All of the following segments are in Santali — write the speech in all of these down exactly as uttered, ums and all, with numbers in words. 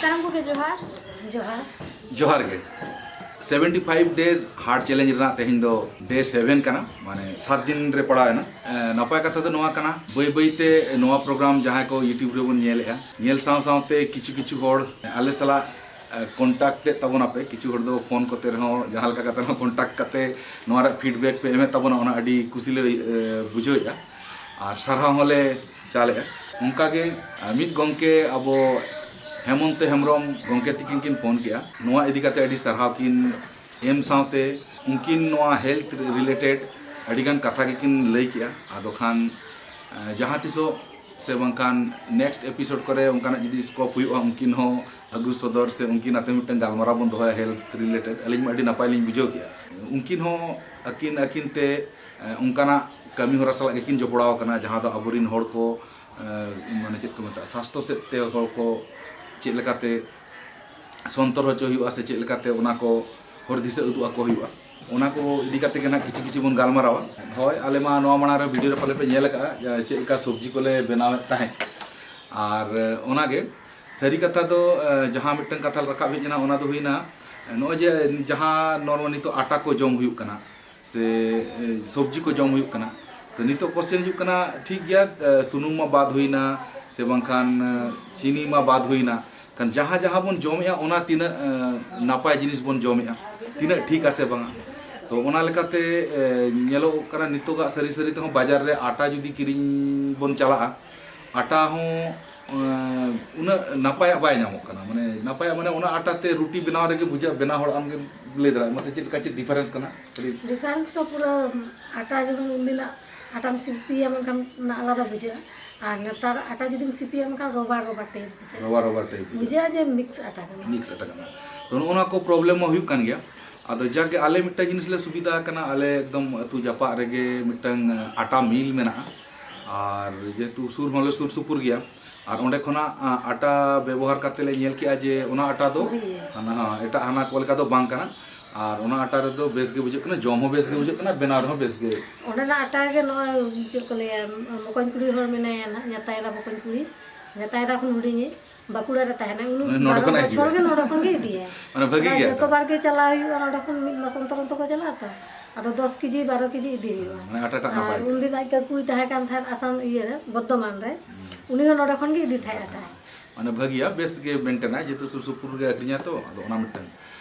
ᱥᱟᱱᱟᱢ ᱠᱚᱜᱮ ᱡᱚᱦᱟᱨ᱾ ᱡᱚᱦᱟᱨ᱾ ᱡᱚᱦᱟᱨ ᱜᱮ᱾ Seventy five days heart challenge ᱨᱮᱱᱟᱜ ᱛᱮᱦᱮᱧ ᱫᱚ day seven ᱠᱟᱱᱟ, ᱢᱟᱱᱮ ᱥᱟᱛ ᱫᱤᱱ ᱨᱮ ᱯᱟᱲᱟᱣ ᱮᱱᱟ᱾ ᱮ, ᱱᱟᱯᱟᱭ ᱠᱟᱛᱷᱟ ᱫᱚ ᱱᱚᱣᱟ ᱠᱟᱱᱟ, ᱵᱟᱹᱭ ᱵᱟᱹᱭ ᱛᱮ ᱱᱚᱣᱟ program ᱡᱟᱦᱟᱸᱭ ᱠᱚ YouTube ᱨᱮᱵᱚᱱ ᱧᱮᱞᱮᱫᱼᱟ, ᱧᱮᱞ ᱥᱟᱶ ᱥᱟᱶᱛᱮ ᱠᱤᱪᱷᱩ ᱠᱤᱪᱷᱩ ᱦᱚᱲ ᱟᱞᱮ ᱥᱟᱞᱟᱜ ᱮ, contact ᱮᱫ ᱛᱟᱵᱚᱱᱟᱯᱮ, ᱠᱤᱪᱷᱩ ᱦᱚᱲ ᱫᱚ ᱯᱷᱳᱱ ᱠᱚᱛᱮ ᱨᱮᱦᱚᱸ ᱡᱟᱦᱟᱸ ᱞᱮᱠᱟ ᱠᱟᱛᱮ ᱨᱮᱦᱚᱸ contact ᱠᱟᱛᱮ ᱱᱚᱣᱟ ᱨᱮᱭᱟᱜ feedback ᱯᱮ ᱮᱢᱮᱫ ᱛᱟᱵᱚᱱᱟ, ᱚᱱᱟ ᱟᱹᱰᱤ ᱠᱩᱥᱤ ᱞᱮ ᱮ, ᱵᱩᱡᱷᱟᱹᱣᱮᱫᱼᱟ ᱟᱨ ᱥᱟᱨᱦᱟᱣ ᱦᱚᱸᱞᱮ ᱪᱟᱞᱮᱫᱼᱟ᱾ ᱚᱱᱠᱟᱜᱮ ᱮ, ᱢᱤᱫ ᱜᱚᱢᱠᱮ ᱟᱵᱚ ᱦᱮᱢᱚᱱᱛᱚ ᱦᱮᱢᱵᱨᱚᱢ ᱜᱚᱢᱠᱮ ᱛᱤᱠᱤᱱ ᱠᱤᱱ ᱯᱷᱳᱱ ᱠᱮᱜᱼᱟ, ᱱᱚᱣᱟ ᱤᱫᱤ ᱠᱟᱛᱮ ᱟᱹᱰᱤ ᱥᱟᱨᱦᱟᱣ ᱠᱤᱱ ᱮᱢ ᱥᱟᱶᱛᱮ ᱩᱱᱠᱤᱱ ᱱᱚᱣᱟ health related ᱟᱹᱰᱤᱜᱟᱱ ᱠᱟᱛᱷᱟ ᱜᱮᱠᱤᱱ ᱞᱟᱹᱭ ᱠᱮᱜᱼᱟ᱾ ᱟᱫᱚ ᱠᱷᱟᱱ ᱮ, ᱡᱟᱦᱟᱸ ᱛᱤᱥᱚᱜ ᱥᱮ ᱵᱟᱝᱠᱷᱟᱱ next episode ᱠᱚᱨᱮ ᱚᱱᱠᱟᱱᱟᱜ ᱡᱩᱫᱤ scope ᱦᱩᱭᱩᱜᱼᱟ, ᱩᱱᱠᱤᱱ ᱦᱚᱸ ᱟᱹᱜᱩ ᱥᱚᱫᱚᱨ ᱥᱮ ᱩᱱᱠᱤᱱ ᱟᱛᱮ ᱢᱤᱫᱴᱟᱝ ᱜᱟᱞᱢᱟᱨᱟᱣ ᱵᱚᱱ ᱫᱚᱦᱚᱭᱟ health related, ᱟᱹᱞᱤᱧ ᱢᱟ ᱟᱹᱰᱤ ᱱᱟᱯᱟᱭ ᱞᱤᱧ ᱵᱩᱡᱷᱟᱹᱣ ᱠᱮᱜᱼᱟ᱾ ᱩᱱᱠᱤᱱ ᱦᱚᱸ ᱟᱹᱠᱤᱱ ᱟᱹᱠᱤᱱ ᱛᱮ ᱮ, ᱚᱱᱠᱟᱱᱟᱜ ᱠᱟᱹᱢᱤ ᱦᱚᱨᱟ ᱥᱟᱞᱟᱜ ᱜᱮᱠᱤᱱ ᱡᱚᱯᱲᱟᱣ ᱟᱠᱟᱱᱟ, ᱡᱟᱦᱟᱸ ᱫᱚ ᱟᱵᱚᱨᱤᱱ ᱦᱚᱲ ᱠᱚ ᱮ, ᱢᱟᱱᱮ ᱪᱮᱫ ᱠᱚ ᱢᱮᱛᱟᱜᱼᱟ, ᱥᱟᱥᱛᱷᱚ ᱥᱮᱫ ᱛᱮ ᱦᱚᱲ ᱠᱚ ᱪᱮᱫ ᱞᱮᱠᱟᱛᱮ ᱥᱚᱱᱛᱚᱨ ᱦᱚᱪᱚ ᱦᱩᱭᱩᱜᱼᱟ ᱥᱮ ᱪᱮᱫ ᱞᱮᱠᱟᱛᱮ ᱚᱱᱟ ᱠᱚ ᱦᱚᱨ ᱫᱤᱥᱟᱹ ᱩᱫᱩᱜ ᱟᱠᱚ ᱦᱩᱭᱩᱜᱼᱟ, ᱚᱱᱟ ᱠᱚ ᱤᱫᱤ ᱠᱟᱛᱮ ᱜᱮ ᱱᱟᱜ ᱠᱤᱪᱷᱩ ᱠᱤᱪᱷᱩ ᱵᱚᱱ ᱜᱟᱞᱢᱟᱨᱟᱣᱟ᱾ ᱦᱳᱭ, ᱟᱞᱮ ᱢᱟ ᱱᱚᱣᱟ ᱢᱟᱲᱟᱝ ᱨᱮ video ᱨᱮ ᱯᱟᱞᱮ ᱯᱮ ᱧᱮᱞ ᱟᱠᱟᱫᱼᱟ, ᱡᱮ ᱪᱮᱫ ᱞᱮᱠᱟ ᱥᱚᱵᱽᱡᱤ ᱠᱚᱞᱮ ᱵᱮᱱᱟᱣᱮᱫ ᱛᱟᱦᱮᱸᱫ᱾ ᱟᱨ ᱮ, ᱚᱱᱟᱜᱮ ᱥᱟᱹᱨᱤ ᱠᱟᱛᱷᱟ ᱫᱚ ᱮ, ᱡᱟᱦᱟᱸ ᱢᱤᱫᱴᱟᱝ ᱠᱟᱛᱷᱟ ᱨᱟᱠᱟᱵ ᱦᱮᱡ ᱮᱱᱟ, ᱚᱱᱟ ᱫᱚ ᱦᱩᱭᱱᱟ ᱱᱚᱜᱼᱚᱭ ᱡᱮ ᱡᱟᱦᱟᱸ ᱱᱚᱨᱢᱟᱞ ᱱᱤᱛᱚᱜ ᱟᱴᱟ ᱠᱚ ᱡᱚᱢ ᱦᱩᱭᱩᱜ ᱠᱟᱱᱟ ᱥᱮ ᱮ, ᱥᱚᱵᱽᱡᱤ ᱠᱚ ᱡᱚᱢ ᱦᱩᱭᱩᱜ ᱠᱟᱱᱟ, ᱛᱚ ᱱᱤᱛᱚᱜ question ᱦᱤᱡᱩᱜ ᱠᱟᱱᱟ, ᱴᱷᱤᱠ ᱜᱮᱭᱟ, ᱮ, ᱥᱩᱱᱩᱢ ᱢᱟ ᱵᱟᱫ ᱦᱩᱭᱱᱟ ᱥᱮ ᱵᱟᱝᱠᱷᱟᱱ ᱮ, ᱪᱤᱱᱤ ᱢᱟ ᱵᱟᱫ ᱦᱩᱭᱱᱟ, ᱠᱷᱟᱱ ᱡᱟᱦᱟᱸ ᱡᱟᱦᱟᱸ ᱵᱚᱱ ᱡᱚᱢᱮᱜᱼᱟ, ᱚᱱᱟ ᱛᱤᱱᱟᱹᱜ ᱮ, ᱱᱟᱯᱟᱭ ᱡᱤᱱᱤᱥ ᱵᱚᱱ ᱡᱚᱢᱮᱜᱼᱟ, ᱛᱤᱱᱟᱹᱜ ᱴᱷᱤᱠ ᱟᱥᱮ ᱵᱟᱝᱟ? ᱛᱚ ᱚᱱᱟ ᱞᱮᱠᱟᱛᱮ ᱮ, ᱧᱮᱞᱚᱜᱚᱜ ᱠᱟᱱᱟ ᱱᱤᱛᱚᱜᱟᱜ ᱥᱟᱹᱨᱤ ᱥᱟᱹᱨᱤ ᱛᱮᱦᱚᱸ ᱵᱟᱡᱟᱨ ᱨᱮ ᱟᱴᱟ ᱡᱩᱫᱤ ᱠᱤᱨᱤᱧ ᱵᱚᱱ ᱪᱟᱞᱟᱜᱼᱟ, ᱟᱴᱟ ᱦᱚᱸ ᱮ, ᱩᱱᱟᱹᱜ ᱱᱟᱯᱟᱭᱟᱜ ᱵᱟᱭ ᱧᱟᱢᱚᱜ ᱠᱟᱱᱟ᱾ ᱢᱟᱱᱮ ᱱᱟᱯᱟᱭᱟᱜ ᱢᱟᱱᱮ ᱚᱱᱟ ᱟᱴᱟ ᱛᱮ ᱨᱩᱴᱤ ᱵᱮᱱᱟᱣ ᱨᱮᱜᱮ ᱵᱩᱡᱷᱟᱹᱜᱼᱟ, ᱵᱮᱱᱟᱣ ᱦᱚᱲ ᱟᱢ ᱜᱮᱢ ᱞᱟᱹᱭ ᱫᱟᱲᱮᱭᱟᱜᱼᱟ ᱢᱟᱥᱮ ᱪᱮᱫ ᱞᱮᱠᱟ ᱪᱮᱫ difference ᱠᱟᱱᱟ ᱠᱟᱹᱴᱤᱡ? Difference ᱫᱚ ᱯᱩᱨᱟᱹ ᱟᱴᱟ ᱡᱮᱢᱚᱱ ᱩᱱᱫᱤᱱᱟᱜ ᱟᱴᱟᱢ ᱥᱤᱯᱤᱭᱟ ᱢᱮᱱᱠᱷᱟᱱ ᱚᱱᱟ ᱟᱞᱟᱫᱟ ᱵᱩᱡᱷᱟᱹᱜᱼᱟ, ᱟᱨ ᱱᱮᱛᱟᱨ ᱟᱴᱟ ᱡᱩᱫᱤᱢ ᱥᱤᱯᱤᱭᱟ ᱢᱮᱱᱠᱷᱟᱱ ᱨᱚᱵᱟᱨ ᱨᱚᱵᱟᱨ type ᱵᱩᱡᱷᱟᱹᱜᱼᱟ᱾ ᱨᱚᱵᱟᱨ ᱨᱚᱵᱟᱨ type ᱵᱩᱡᱷᱟᱹᱜᱼᱟ᱾ ᱵᱩᱡᱷᱟᱹᱜᱼᱟ ᱡᱮ mix ᱟᱴᱟ ᱠᱟᱱᱟ᱾ Mix ᱟᱴᱟ ᱠᱟᱱᱟ᱾ ᱛᱚ ᱱᱚᱜᱼᱚ ᱱᱚᱣᱟ ᱠᱚ problem ᱢᱟ ᱦᱩᱭᱩᱜ ᱠᱟᱱ ᱜᱮᱭᱟ᱾ ᱟᱫᱚ ᱡᱟᱜᱮ ᱟᱞᱮ ᱢᱤᱫᱴᱟᱝ ᱡᱤᱱᱤᱥ ᱞᱮ ᱥᱩᱵᱤᱫᱷᱟ ᱟᱠᱟᱱᱟ, ᱟᱞᱮ ᱮᱠᱫᱚᱢ ᱟᱹᱛᱩ ᱡᱟᱯᱟᱜ ᱨᱮᱜᱮ ᱢᱤᱫᱴᱟᱝ ᱟᱴᱟ mill ᱢᱮᱱᱟᱜᱼᱟ᱾ ᱟᱨ ᱡᱮᱦᱮᱛᱩ ᱥᱩᱨ ᱦᱚᱸᱞᱮ ᱥᱩᱨ ᱥᱩᱯᱩᱨ ᱜᱮᱭᱟ, ᱟᱨ ᱚᱸᱰᱮ ᱠᱷᱚᱱᱟᱜ ᱟ, ᱟᱴᱟ ᱵᱮᱵᱚᱦᱟᱨ ᱠᱟᱛᱮ ᱞᱮ ᱧᱮᱞ ᱠᱮᱜᱼᱟ ᱡᱮ ᱚᱱᱟ ᱟᱴᱟ ᱫᱚ ᱦᱳᱭ᱾ ᱦᱟᱱᱟ, ᱦᱮᱸ, ᱮᱴᱟᱜ ᱦᱟᱱᱟ ᱠᱚ ᱞᱮᱠᱟ ᱫᱚ ᱵᱟᱝ ᱠᱟᱱᱟ᱾ ᱟᱨ ᱚᱱᱟ ᱟᱴᱟ ᱨᱮᱫᱚ ᱵᱮᱥ ᱜᱮ ᱵᱩᱡᱷᱟᱹᱜ ᱠᱟᱱᱟ, ᱡᱚᱢ ᱦᱚᱸ ᱵᱮᱥ ᱜᱮ ᱵᱩᱡᱷᱟᱹᱜ ᱠᱟᱱᱟ, ᱵᱮᱱᱟᱣ ᱨᱮᱦᱚᱸ ᱵᱮᱥ ᱜᱮ᱾ ᱚᱸᱰᱮᱱᱟᱜ ᱟᱴᱟ ᱜᱮ ᱱᱚᱜᱼᱚᱭ ᱪᱮᱫ ᱠᱚ ᱞᱟᱹᱭᱟ, ᱢᱚᱠᱚᱧ ᱠᱩᱲᱤ ᱦᱚᱲ ᱢᱮᱱᱟᱭᱟ ᱱᱟᱦᱟᱜ, ᱧᱟᱛᱟᱭᱨᱟ ᱢᱚᱠᱚᱧ ᱠᱩᱲᱤ, ᱧᱟᱛᱟᱭᱨᱟ ᱠᱷᱚᱱ ᱦᱩᱰᱤᱧᱤᱡ, ᱵᱟᱸᱠᱩᱲᱟ ᱨᱮ ᱛᱟᱦᱮᱱᱟᱭ, ᱩᱱᱤ ᱢᱟᱱᱮ ᱱᱚᱰᱮ ᱵᱟᱨᱚ ᱠᱷᱚᱱᱟᱜ ᱵᱚᱪᱷᱚᱨ ᱦᱤᱡᱩᱜᱼᱟ? ᱜᱮ ᱱᱚᱰᱮ ᱠᱷᱚᱱ ᱜᱮ ᱤᱫᱤᱭᱟᱭ᱾ ᱢᱟᱱᱮ ᱵᱷᱟᱹᱜᱤ ᱜᱮᱭᱟ ᱡᱚᱛᱚ ᱛᱚ᱾ ᱵᱟᱨ ᱜᱮ ᱪᱟᱞᱟᱣ ᱦᱩᱭᱩᱜᱼᱟ, ᱱᱚᱰᱮ ᱠᱷᱚᱱ ᱢᱤᱫ ᱢᱟᱥ ᱚᱱᱛᱚᱨ ᱚᱱᱛᱚᱨ ᱠᱚ ᱪᱟᱞᱟᱜᱼᱟ ᱛᱚ᱾ ᱟᱫᱚ ᱫᱚᱥ ᱠᱮᱡᱤ, ᱵᱟᱨᱚ ᱠᱮᱡᱤ ᱤᱫᱤ ᱦᱩᱭᱩᱜᱼᱟ᱾ ᱢᱟᱱᱮ ᱟᱴᱟᱴᱟᱜ ᱟᱨ ᱱᱟᱯᱟᱭ ᱜᱮ᱾ ᱩᱱᱫᱤᱱ ᱟᱡ ᱠᱟᱠᱩᱭ ᱛᱟᱦᱮᱸ ᱠᱟᱱ ᱛᱟᱦᱮᱸᱫ ᱟᱥᱟᱢ ᱤᱭᱟᱹ ᱨᱮ, ᱵᱚᱨᱫᱷᱚᱢᱟᱱ ᱨᱮ, ᱩᱱᱤ ᱦᱚᱸ ᱱᱚᱰᱮ ᱠᱷᱚᱱ ᱜᱮ ᱤᱫᱤ ᱛᱟᱦᱮᱸᱫ ᱟᱴᱟ᱾ ᱢᱟᱱᱮ ᱵᱷᱟᱹᱜᱤᱭᱟ, ᱵᱮᱥ ᱜᱮ ᱢᱮᱱᱴᱮᱱᱟ, ᱡᱮᱦᱮᱛᱩ ᱥᱩᱨ ᱥᱩᱯᱩᱨ ᱜᱮ ᱟᱹᱠᱷᱨᱤᱧᱟ ᱛᱚ, ᱟᱫᱚ ᱚᱱᱟ ᱢᱤᱫᱴᱟᱝ᱾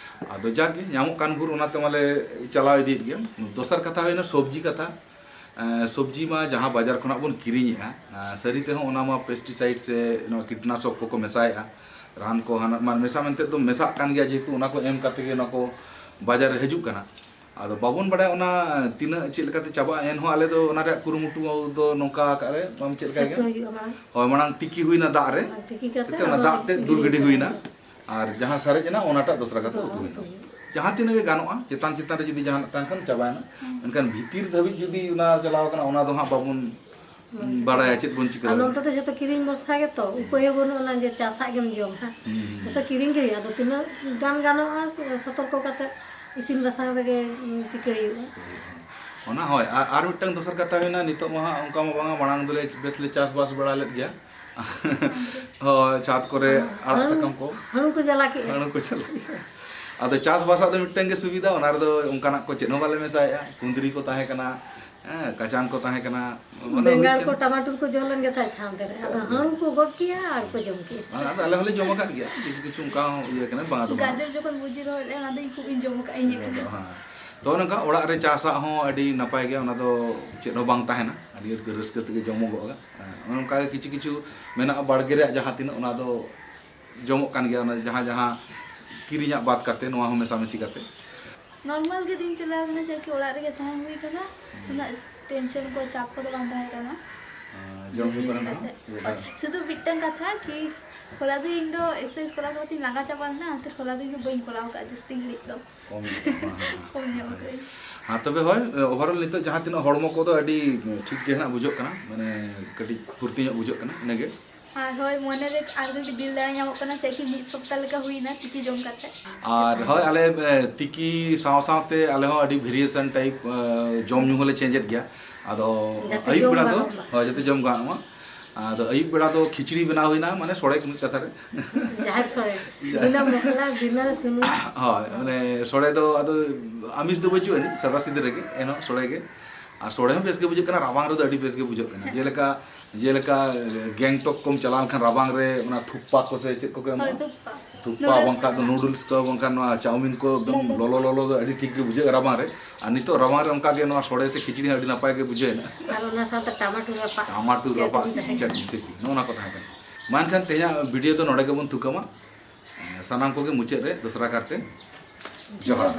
ᱟᱫᱚ ᱡᱟᱠ ᱜᱮ, ᱧᱟᱢᱚᱜ ᱠᱟᱱ ᱵᱷᱳᱨ ᱚᱱᱟ ᱛᱮ ᱢᱟᱞᱮ ᱪᱟᱞᱟᱣ ᱤᱫᱤᱭᱮᱫ ᱜᱮᱭᱟ᱾ ᱫᱚᱥᱟᱨ ᱠᱟᱛᱷᱟ ᱦᱩᱭᱱᱟ ᱥᱚᱵᱽᱡᱤ ᱠᱟᱛᱷᱟ᱾ ᱮᱸ, ᱥᱚᱵᱽᱡᱤ ᱢᱟ ᱡᱟᱦᱟᱸ ᱵᱟᱡᱟᱨ ᱠᱷᱚᱱᱟᱜ ᱵᱚᱱ ᱠᱤᱨᱤᱧᱮᱜᱼᱟ, ᱮᱸ, ᱥᱟᱹᱨᱤ ᱛᱮᱦᱚᱸ ᱚᱱᱟ ᱢᱟ pesticide ᱥᱮ ᱱᱚᱣᱟ ᱠᱤᱴᱱᱟᱥᱚᱠ ᱠᱚᱠᱚ ᱢᱮᱥᱟᱭᱮᱜᱼᱟ, ᱨᱟᱱ ᱠᱚ ᱦᱟᱱᱟ, ᱢᱟ, ᱢᱮᱥᱟ ᱢᱮᱱᱛᱮ ᱫᱚ ᱢᱮᱥᱟᱜ ᱠᱟᱱ ᱜᱮᱭᱟ, ᱡᱮᱦᱮᱛᱩ ᱚᱱᱟ ᱠᱚ ᱮᱢ ᱠᱟᱛᱮ ᱜᱮ ᱱᱚᱣᱟ ᱠᱚ ᱵᱟᱡᱟᱨ ᱨᱮ ᱦᱤᱡᱩᱜ ᱠᱟᱱᱟ᱾ ᱟᱫᱚ ᱵᱟᱵᱚᱱ ᱵᱟᱲᱟᱭᱟ ᱚᱱᱟ ᱛᱤᱱᱟᱹᱜ ᱪᱮᱫ ᱞᱮᱠᱟᱛᱮ ᱪᱟᱵᱟᱜᱼᱟ, ᱮᱱᱦᱚᱸ ᱟᱞᱮ ᱫᱚ ᱚᱱᱟ ᱨᱮᱭᱟᱜ ᱠᱩᱨᱩᱢᱩᱴᱩ ᱫᱚ ᱱᱚᱝᱠᱟ ᱟᱠᱟᱫ ᱨᱮ, ᱵᱟᱢ ᱪᱮᱫ ᱞᱮᱠᱟ ᱥᱟᱹᱛ ᱜᱮ? ᱦᱩᱭᱩᱜᱼᱟ ᱢᱟᱲᱟᱝ᱾ ᱦᱳᱭ, ᱢᱟᱲᱟᱝ ᱛᱤᱠᱤ ᱦᱩᱭᱱᱟ ᱫᱟᱜ ᱨᱮ, ᱚᱱᱟ ᱛᱤᱠᱤ ᱠᱟᱛᱮ ᱛᱤᱠᱤ ᱚᱱᱟ ᱟᱫᱚ ᱫᱟᱜ ᱛᱮ ᱫᱩᱞ ᱜᱤᱰᱤ ᱦᱩᱭᱱᱟ᱾ ᱦᱩᱭᱩᱜᱼᱟ᱾ ᱟᱨ ᱡᱟᱦᱟᱸ ᱥᱟᱨᱮᱡ ᱮᱱᱟ, ᱚᱱᱟᱴᱟᱜ ᱫᱚᱥᱨᱟ ᱠᱟᱛᱮ ᱩᱛᱩ ᱦᱩᱭᱩᱜᱼᱟ᱾ ᱡᱟᱦᱟᱸ ᱛᱤᱱᱟᱹᱜ ᱜᱮ ᱜᱟᱱᱚᱜᱼᱟ, ᱪᱮᱛᱟᱱ ᱪᱮᱛᱟᱱ ᱨᱮ ᱡᱩᱫᱤ ᱡᱟᱦᱟᱱᱟᱜ ᱛᱟᱦᱮᱱ ᱠᱷᱟᱱ ᱪᱟᱵᱟᱭᱮᱱᱟ᱾ ᱦᱩᱸ᱾ ᱢᱮᱱᱠᱷᱟᱱ ᱵᱷᱤᱛᱤᱨ ᱫᱷᱟᱹᱵᱤᱡ ᱡᱩᱫᱤ ᱚᱱᱟ ᱪᱟᱞᱟᱣ ᱠᱟᱱᱟ, ᱚᱱᱟ ᱫᱚ ᱦᱟᱸᱜ ᱵᱟᱵᱚᱱ ᱵᱟᱲᱟᱭᱟ ᱪᱮᱫ ᱵᱚᱱ ᱪᱤᱠᱟᱹ ᱟᱨ ᱫᱟᱲᱮᱭᱟᱜᱼᱟ᱾ ᱱᱚᱱᱛᱮ ᱫᱚ ᱡᱷᱚᱛᱚ ᱠᱤᱨᱤᱧ ᱵᱷᱚᱨᱥᱟ ᱜᱮᱛᱚ, ᱩᱯᱟᱹᱭ ᱦᱚᱸ ᱵᱟᱹᱱᱩᱜ ᱟᱱᱟ ᱡᱮ ᱪᱟᱥᱟᱜ ᱜᱮᱢ ᱡᱚᱢᱟ᱾ ᱦᱩᱸ, ᱦᱩᱸ, ᱡᱷᱚᱛᱚ ᱦᱩᱸ᱾ ᱠᱤᱨᱤᱧ ᱜᱮ ᱦᱩᱭᱩᱜᱼᱟ᱾ ᱟᱫᱚ ᱛᱤᱱᱟᱹᱜ ᱜᱟᱱ ᱜᱟᱱᱚᱜᱼᱟ, ᱥᱚᱛᱚᱨᱠᱚ ᱠᱟᱛᱮ ᱤᱥᱤᱱ ᱵᱟᱥᱟᱝ ᱨᱮᱜᱮ, ᱩᱸ, ᱪᱤᱠᱟᱹᱭ ᱦᱩᱭᱩᱜᱼᱟ᱾ ᱚᱱᱟ ᱦᱳᱭ, ᱟᱨ, ᱟᱨ ᱢᱤᱫᱴᱟᱝ ᱫᱚᱥᱟᱨ ᱠᱟᱛᱷᱟ ᱦᱩᱭᱱᱟ, ᱱᱤᱛᱚᱜ ᱢᱟ ᱦᱟᱸᱜ ᱚᱱᱠᱟ ᱢᱟ ᱵᱟᱝᱟ, ᱢᱟᱲᱟᱝ ᱫᱚᱞᱮ ᱵᱮᱥ ᱞᱮ ᱪᱟᱥᱵᱟᱥ ᱵᱟᱲᱟ ᱞᱮᱫ ᱜᱮᱭᱟ᱾ ᱦᱳᱭ, ᱪᱷᱟᱫᱽ ᱠᱚᱨᱮ ᱟᱲᱟᱜ ᱦᱟᱹᱲᱩ, ᱥᱟᱠᱟᱢ ᱠᱚ᱾ ᱦᱟᱹᱲᱩ ᱠᱚ ᱪᱟᱞᱟᱜ ᱠᱮᱜᱼᱟ᱾ ᱦᱟᱹᱲᱩ ᱠᱚ ᱪᱟᱞᱟᱜ ᱜᱮᱭᱟ᱾ ᱟᱫᱚ ᱪᱟᱥᱵᱟᱥᱟᱜ ᱫᱚ ᱢᱤᱫᱴᱟᱝ ᱜᱮ ᱥᱩᱵᱤᱫᱷᱟ, ᱚᱱᱟ ᱨᱮᱫᱚ ᱚᱱᱠᱟᱱᱟᱜ ᱠᱚ ᱪᱮᱫ ᱦᱚᱸ ᱵᱟᱞᱮ ᱢᱮᱥᱟᱭᱮᱫᱼᱟ᱾ ᱠᱩᱸᱫᱽᱨᱤ ᱠᱚ ᱛᱟᱦᱮᱸ ᱠᱟᱱᱟ, ᱦᱮᱸ, ᱠᱟᱪᱟᱱ ᱠᱚ ᱛᱟᱦᱮᱸ ᱠᱟᱱᱟ, ᱢᱟᱱᱮ ᱦᱩᱭ ᱵᱮᱸᱜᱟᱲ ᱠᱚ, ᱠᱟᱱᱟ᱾ ᱴᱟᱢᱟᱴᱩᱨ ᱠᱚ ᱡᱚ ᱞᱮᱱ ᱜᱮ ᱛᱟᱦᱮᱸᱫ ᱥᱟᱶᱛᱮ ᱨᱮ, ᱟᱫᱚ ᱦᱟᱹᱲᱩ ᱠᱚ ᱜᱚᱫ ᱠᱮᱜᱼᱟ ᱟᱨ ᱠᱚ ᱡᱚᱢ ᱠᱮᱜᱼᱟ᱾ ᱵᱟᱝ, ᱟᱫᱚ ᱟᱞᱮ ᱦᱚᱸᱞᱮ ᱡᱚᱢ ᱟᱠᱟᱫ ᱜᱮᱭᱟ, ᱠᱤᱪᱷᱩ ᱠᱤᱪᱷᱩ ᱚᱱᱠᱟ ᱦᱚᱸ ᱤᱭᱟᱹ ᱠᱟᱱᱟ, ᱵᱟᱝ ᱫᱚ ᱵᱟᱝ᱾ ᱜᱟᱡᱚᱨ ᱡᱚᱠᱷᱚᱱ ᱵᱩᱡᱤ ᱨᱚᱦᱚᱭ ᱞᱮᱫᱼᱟ, ᱚᱱᱟ ᱫᱚ ᱤᱧ ᱠᱷᱩᱵ ᱤᱧ ᱡᱚᱢ ᱟᱠᱟᱫᱼᱟ, ᱤᱧ ᱤᱭᱟᱹ ᱮᱠᱞᱟ᱾ ᱫᱚ, ᱦᱮᱸ᱾ ᱛᱚ ᱱᱚᱝᱠᱟ ᱚᱲᱟᱜ ᱨᱮ ᱪᱟᱥᱟᱜ ᱦᱚᱸ ᱟᱹᱰᱤ ᱱᱟᱯᱟᱭ ᱜᱮᱭᱟ, ᱚᱱᱟ ᱫᱚ ᱪᱮᱫ ᱦᱚᱸ ᱵᱟᱝ ᱛᱟᱦᱮᱱᱟ, ᱟᱹᱰᱤ ᱨᱟᱹᱥᱠᱟᱹ ᱛᱮᱜᱮ ᱡᱚᱢᱚᱜᱚᱜᱼᱟ᱾ ᱦᱮᱸ, ᱚᱱᱮ ᱚᱱᱠᱟ ᱜᱮ ᱠᱤᱪᱷᱩ ᱠᱤᱪᱷᱩ ᱢᱮᱱᱟᱜᱼᱟ ᱵᱟᱲᱜᱮ ᱨᱮᱭᱟᱜ ᱡᱟᱦᱟᱸ ᱛᱤᱱᱟᱹᱜ, ᱚᱱᱟ ᱫᱚ ᱡᱚᱢᱚᱜ ᱠᱟᱱ ᱜᱮᱭᱟ, ᱚᱱᱟ ᱡᱟᱦᱟᱸ ᱡᱟᱦᱟᱸ ᱠᱤᱨᱤᱧᱟᱜ ᱵᱟᱫ ᱠᱟᱛᱮ, ᱱᱚᱣᱟ ᱦᱚᱸ ᱢᱮᱥᱟᱢᱤᱥᱤ ᱠᱟᱛᱮ᱾ ᱱᱚᱨᱢᱟᱞ ᱜᱮ ᱫᱤᱱ ᱪᱟᱞᱟᱣ ᱠᱟᱱᱟ, ᱪᱮᱫᱟᱜ ᱠᱤ ᱚᱲᱟᱜ ᱨᱮᱜᱮ ᱛᱟᱦᱮᱸ ᱦᱩᱭ ᱠᱟᱱᱟ, ᱦᱩᱸ᱾ ᱩᱱᱟᱹᱜ ᱴᱮᱱᱥᱚᱱ ᱠᱚ, ᱪᱟᱯ ᱠᱚᱫᱚ ᱵᱟᱝ ᱛᱟᱦᱮᱸ ᱠᱟᱱᱟ᱾ ᱟᱸ, ᱡᱚᱢ ᱧᱩ ᱠᱚᱨᱮᱱᱟᱜ ᱦᱚᱸ ᱠᱟᱛᱮ᱾ ᱤᱭᱟᱹ ᱫᱚ᱾ ᱥᱩᱫᱷᱩ ᱢᱤᱫᱴᱟᱝ ᱠᱟᱛᱷᱟ ᱠᱤ, ᱦᱚᱞᱟ ᱫᱚ ᱤᱧ ᱫᱚ ᱮᱠᱥᱟᱨᱥᱟᱭᱤᱡᱽ ᱠᱚᱨᱟᱣ ᱠᱚᱨᱟᱣ ᱛᱤᱧ ᱞᱟᱸᱜᱟ ᱪᱟᱵᱟ ᱞᱮᱱᱟ, ᱚᱱᱟᱛᱮ ᱦᱚᱞᱟ ᱫᱚ ᱤᱧ ᱫᱚ ᱵᱟᱹᱧ ᱠᱚᱨᱟᱣ ᱟᱠᱟᱫᱼᱟ ᱡᱟᱹᱥᱛᱤ ᱜᱷᱟᱹᱲᱤᱡ ᱫᱚ᱾ ᱠᱚᱢ ᱧᱚᱜ ᱠᱟᱜᱼᱟ᱾ ᱦᱮᱸ, ᱦᱮᱸ, ᱦᱮᱸ᱾ ᱠᱚᱢ ᱧᱚᱜ ᱠᱟᱜᱼᱟᱹᱧ᱾ ᱦᱮᱸ, ᱛᱚᱵᱮ ᱦᱳᱭ, overall ᱱᱤᱛᱚᱜ ᱡᱟᱦᱟᱸ ᱛᱤᱱᱟᱹᱜ ᱦᱚᱲᱢᱚ ᱠᱚᱫᱚ ᱟᱹᱰᱤ ᱴᱷᱤᱠ ᱜᱮ ᱱᱟᱜ ᱵᱩᱡᱷᱟᱹᱜ ᱠᱟᱱᱟ, ᱢᱟᱱᱮ ᱠᱟᱹᱴᱤᱡ ᱯᱷᱩᱨᱛᱤ ᱧᱚᱜ ᱵᱩᱡᱷᱟᱹᱜ ᱠᱟᱱᱟ, ᱤᱱᱟᱹᱜᱮ᱾ ᱟᱨ ᱦᱳᱭ, ᱢᱚᱱᱮ ᱨᱮ ᱟᱨ ᱠᱟᱹᱴᱤᱡ ᱫᱤᱞ ᱫᱟᱲᱮ ᱧᱟᱢᱚᱜ ᱠᱟᱱᱟ, ᱪᱮᱫ ᱠᱤ ᱢᱤᱫ ᱥᱚᱯᱛᱟ ᱞᱮᱠᱟ ᱦᱩᱭᱱᱟ ᱛᱤᱠᱤ ᱡᱚᱢ ᱠᱟᱛᱮ᱾ ᱟᱨ ᱦᱳᱭ, ᱟᱞᱮ, ᱮ, ᱛᱤᱠᱤ ᱥᱟᱶ ᱥᱟᱶᱛᱮ ᱟᱞᱮ ᱦᱚᱸ ᱟᱹᱰᱤ variation type, ᱮ, ᱡᱚᱢ ᱧᱩ ᱦᱚᱸᱞᱮ change ᱮᱫ ᱜᱮᱭᱟ᱾ ᱟᱫᱚ ᱡᱟᱛᱮ ᱟᱹᱭᱩᱵ ᱡᱚᱢ ᱵᱮᱲᱟ ᱫᱚ, ᱜᱟᱱᱚᱜ ᱢᱟ᱾ ᱦᱳᱭ, ᱡᱟᱛᱮ ᱡᱚᱢ ᱜᱟᱱᱚᱜ ᱢᱟ᱾ ᱟᱫᱚ ᱟᱹᱭᱩᱵ ᱵᱮᱲᱟ ᱫᱚ ᱠᱷᱤᱪᱲᱤ ᱵᱮᱱᱟᱣ ᱦᱩᱭᱱᱟ, ᱢᱟᱱᱮ ᱥᱚᱲᱮ ᱢᱤᱫ ᱠᱟᱛᱷᱟ ᱨᱮ᱾ ᱡᱟᱦᱮᱨ ᱥᱚᱲᱮ, ᱵᱤᱱᱟᱹ ᱢᱚᱥᱞᱟ, ᱵᱤᱱᱟᱹ ᱥᱩᱱᱩᱢ᱾ ᱦᱳᱭ, ᱢᱟᱱᱮ ᱥᱚᱲᱮ ᱫᱚ ᱟᱫᱚ ᱟᱢᱤᱥ ᱫᱚ ᱵᱟᱹᱪᱩᱜ ᱟᱹᱱᱤᱡ, ᱥᱟᱫᱟ ᱥᱤᱫᱟᱹ ᱨᱮᱜᱮ ᱮᱱᱦᱚᱸ ᱥᱚᱲᱮ ᱜᱮ᱾ ᱟᱨ ᱥᱚᱲᱮ ᱦᱚᱸ ᱵᱮᱥ ᱜᱮ ᱵᱩᱡᱷᱟᱹᱜ ᱠᱟᱱᱟ, ᱨᱟᱵᱟᱝ ᱨᱮᱫᱚ ᱟᱹᱰᱤ ᱵᱮᱥ ᱜᱮ ᱵᱩᱡᱷᱟᱹᱜ ᱠᱟᱱᱟ᱾ ᱡᱮᱞᱮᱠᱟ, ᱡᱮᱞᱮᱠᱟ ᱜᱮᱝᱴᱚᱠ ᱠᱚᱢ ᱪᱟᱞᱟᱣ ᱞᱮᱱᱠᱷᱟᱱ ᱨᱟᱵᱟᱝ ᱨᱮ ᱚᱱᱟ ᱛᱷᱩᱠᱯᱟ ᱠᱚ ᱥᱮ ᱪᱮᱫ ᱠᱚᱠᱚ ᱮᱢᱚᱜᱼᱟ? ᱦᱳᱭ, ᱛᱷᱩᱠᱯᱟ᱾ ᱛᱷᱩᱠᱯᱟ, ᱵᱟᱝᱠᱷᱟᱱ ᱫᱚ ᱱᱩᱰᱩᱞᱥ ᱠᱚ, ᱵᱟᱝᱠᱷᱟᱱ ᱱᱚᱣᱟ ᱪᱟᱣᱢᱤᱱ ᱠᱚ ᱮᱠᱫᱚᱢ ᱞᱚᱞᱚ ᱞᱚᱞᱚ ᱫᱚ ᱟᱹᱰᱤ ᱴᱷᱤᱠ ᱜᱮ ᱵᱩᱡᱷᱟᱹᱜᱼᱟ ᱨᱟᱵᱟᱝ ᱨᱮ᱾ ᱟᱨ ᱱᱤᱛᱚᱜ ᱨᱟᱵᱟᱝ ᱨᱮ ᱚᱱᱠᱟ ᱜᱮ ᱱᱚᱣᱟ ᱥᱚᱲᱮ ᱥᱮ ᱠᱷᱤᱪᱲᱤ ᱦᱚᱸ ᱟᱹᱰᱤ ᱱᱟᱯᱟᱭ ᱜᱮ ᱵᱩᱡᱷᱟᱹᱣ ᱮᱱᱟ᱾ ᱟᱨ ᱚᱱᱟ ᱥᱟᱶᱛᱮ ᱴᱟᱢᱟᱴᱩ ᱨᱟᱯᱟᱜ᱾ ᱴᱟᱢᱟᱴᱩ ᱥᱮ ᱨᱟᱯᱟᱜ, ᱟᱹᱰᱤ ᱪᱮᱦᱨᱟ᱾ ᱪᱟᱴᱱᱤ ᱥᱤᱯᱤ, ᱱᱚᱜᱼᱚ ᱱᱚᱣᱟ ᱠᱚ ᱛᱟᱦᱮᱸ ᱠᱟᱱᱟ᱾ ᱢᱟ ᱮᱱᱠᱷᱟᱱ ᱛᱮᱦᱮᱧᱟᱜ ᱵᱷᱤᱰᱤᱭᱳ ᱫᱚ ᱱᱚᱰᱮ ᱜᱮᱵᱚᱱ ᱛᱷᱩᱠᱟᱹᱢᱟ᱾ ᱥᱟᱱᱟᱢ ᱠᱚᱜᱮ ᱢᱩᱪᱟᱹᱫ ᱨᱮ ᱫᱚᱥᱨᱟ ᱠᱟᱨᱛᱮ ᱡᱚᱦᱟᱨ᱾